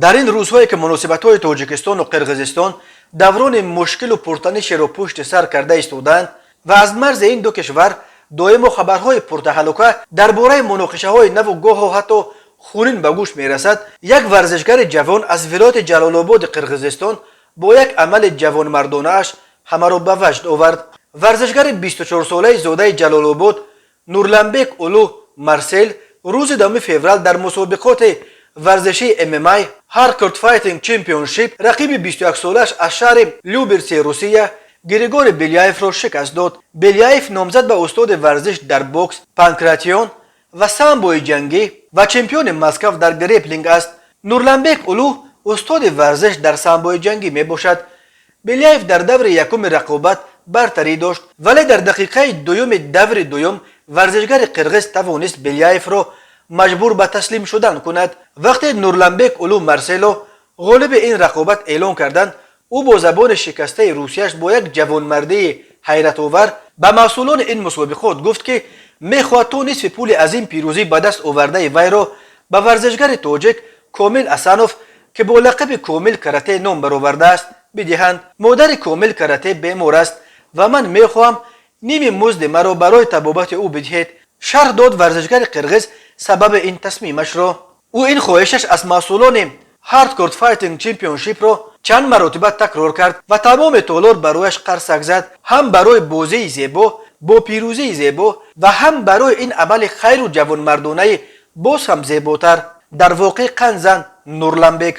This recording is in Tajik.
Дар ин рӯзҳое, ки муносибатҳои Тоҷикистону Қирғизистон даврони мушкилу пуртанишеро пушти сар карда истодаанд ва аз марзи ин ду кишвар доимо хабарҳои пуртаҳаллука дар бораи муноқишаҳои наву гоҳо ҳатто хунин ба гӯш мерасад, як варзишгари ҷавон аз вилояти Ҷалолободи Қирғизистон бо як амали ҷавонмардонааш ҳамаро ба ваҷд овард. Варзишгари 24-солаи зодаи Ҷалолобод Нурланбек Улу Марсел рӯзи 10 феврал дар мусобиқоти варзишии ММА Hardcore Fighting Championship рақиби 21-солааш аз шаҳри Люберци Русия Григорий Беляевро шикаст дод. Беляев номзад ба устоди варзиш дар бокс, панкратион ва самбои ҷангӣ ва чемпиони Москав дар греплинг аст. Нурланбек Улу устоди варзиш дар самбои ҷангӣ мебошад. Беляев дар даври якуми рақобат бартарӣ дошт, вале дар дақиқаи дуюми даври дуюм варзишгари қирғиз тавонист Беляевро маҷбур ба таслим шудан кунад. Вақте Нурланбек Улу Марсело ғолиби ин рақобат эълон карданд, ӯ бо забони шикастаи русияш бо як ҷавонмардии ҳайратовар ба масъулони ин мусобиқот гуфт, ки мехоҳад то нисфи пули аз ин пирӯзӣ ба даст овардаи вайро ба варзишгари тоҷик Комил Асанов, ки бо лақаби Комил Карате ном баровардааст, бидиҳанд. «Модари Комил Карате бемор аст ва ман мехоҳам ними музди маро барои табобати ӯ бидиҳед», шарҳ дод варзишгари қирғиз сабаби ин тасмимашро. Ӯ ин хоҳишаш аз масъулони Hardcore Fighting Championship-ро чанд маротиба такрор кард ва тамоми толор барояш қарсак зад, ҳам барои бозии зебо бо пирӯзии зебо ва ҳам барои ин амали хайру ҷавонмардонаи боз ҳам зеботар. Дар воқеъ, қанзан, Нурланбек.